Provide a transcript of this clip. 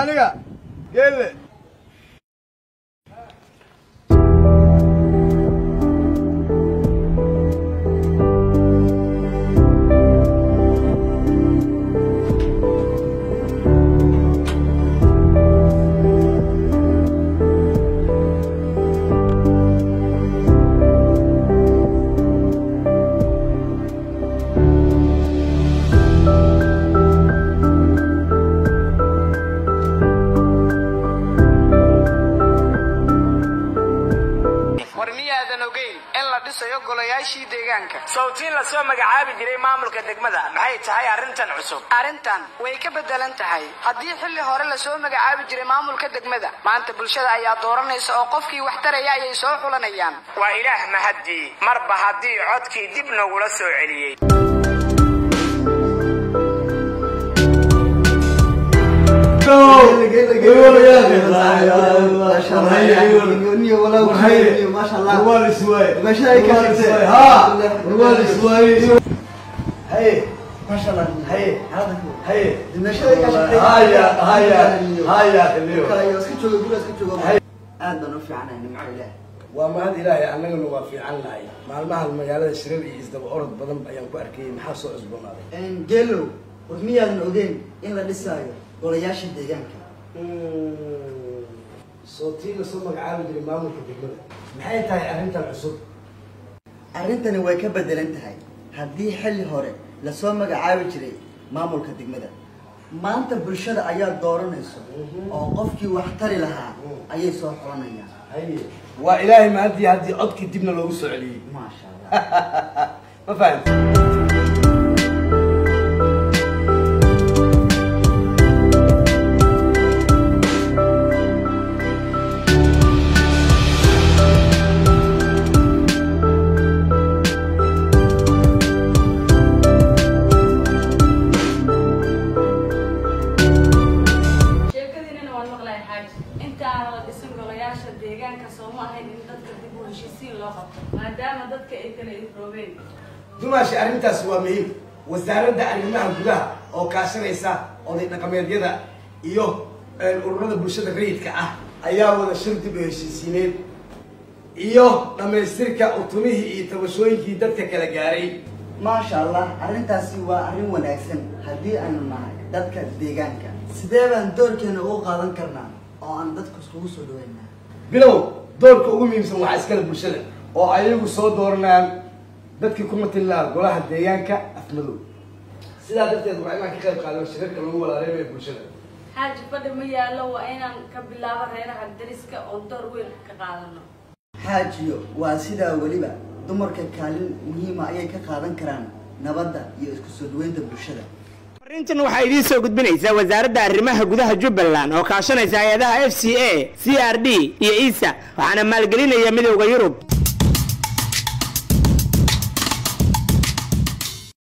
Aniga Geelle. War miyaadan ogeyn in la dhisayo golayaashii deegaanka? Sawtiin la soo magacaabi jiray maamulka degmada, maxay tahay arrintan cusub? Arrintan way ka bedelan tahay. Haddii xilli hore lasoo magacaabi jiray maamulka degmada, maanta bulshada ayaa dooranaysa oo qofkii wax taraya ayay soo xulanayaan. Waa Ilaah mahaddii marba haddii codkii dib nogula soo celiyey. Aad baan u fiicanahay, nimco Ilaah. Waa mahad Ilaahay, annagana waa fiican nahay. Maalmahan magaalada shirar iyo isdaba orod badan ayaan ku arkayay. Maxaa soo cusboonaaday? Geelow, war miyaadan ogeyn in la dhisaayo golayaasha deegaanka? Soo tii la soo magacaabi jiray maamulka degmada, maxay tahay arrintan cusub? Arrintani way ka bedelan tahay. Haddii xilli hore lasoo magacaabi jiray maamulka degmada, maanta bulshada ayaa dooranayso oo qofkii wax tari lahaa ayay soo xulanayaan. Haye, waa Ilaahay mahadii haddii codkii dibna loogu soo celiyey. Maasha Allah. Ma fahamti? Sheekadiinana waan maqlay, xaaji. Intaana la dhisin golayaasha deegaanka, sooma ahayn in dadka dib u heshiisiin loo qabto, maadaama dadka ay kala iroobeen? Dumaashi, arrintaas waa muhiim. Wasaaradda arrimaha gudaha oo kaashanaysa oday dhaqameedyada iyo ururada bulshada rayidka ah ayaa wada shir dib u heshiisiineed iyo dhammaystirka utumihii iyo tabashooyinkii dadka kala gaaray. Maasha Allah, arrintaasi waa arrin wanaagsan. Haddii aynu nahay dadka deegaanka, sidee baan doorkeena ugu qaadan karnaa oo aan dadku iskugu soo dhaweynaa? Bilow, doorka ugu muhiimsan waxaa iskale bulshada oo ayagu soo dooranayaan dadkii ku matilaa golaha deegaanka Afmadow. Sidaa darteed waa inaan ka qayb qaadano shirarka lagu walaaleynayo bulshada. Xaaji, fadhi ma yaallo. Waa inaan ka bilaabo reeraha dariska oo door weyn ka qaadano. Xaajiyo, waa sidaa. Weliba dumarka kaalin muhiima ayay ka qaadan karaan nabadda iyo isku soo dhaweynta bulshada. Arrintan waxaa idiin soo gudbinaysaa Wasaaradda Arrimaha Gudaha Jubbaland oo kaashanaysa hay-adaha FCA, CRD iyo ISA, waxaana maalgelinaya Midowda Yurub.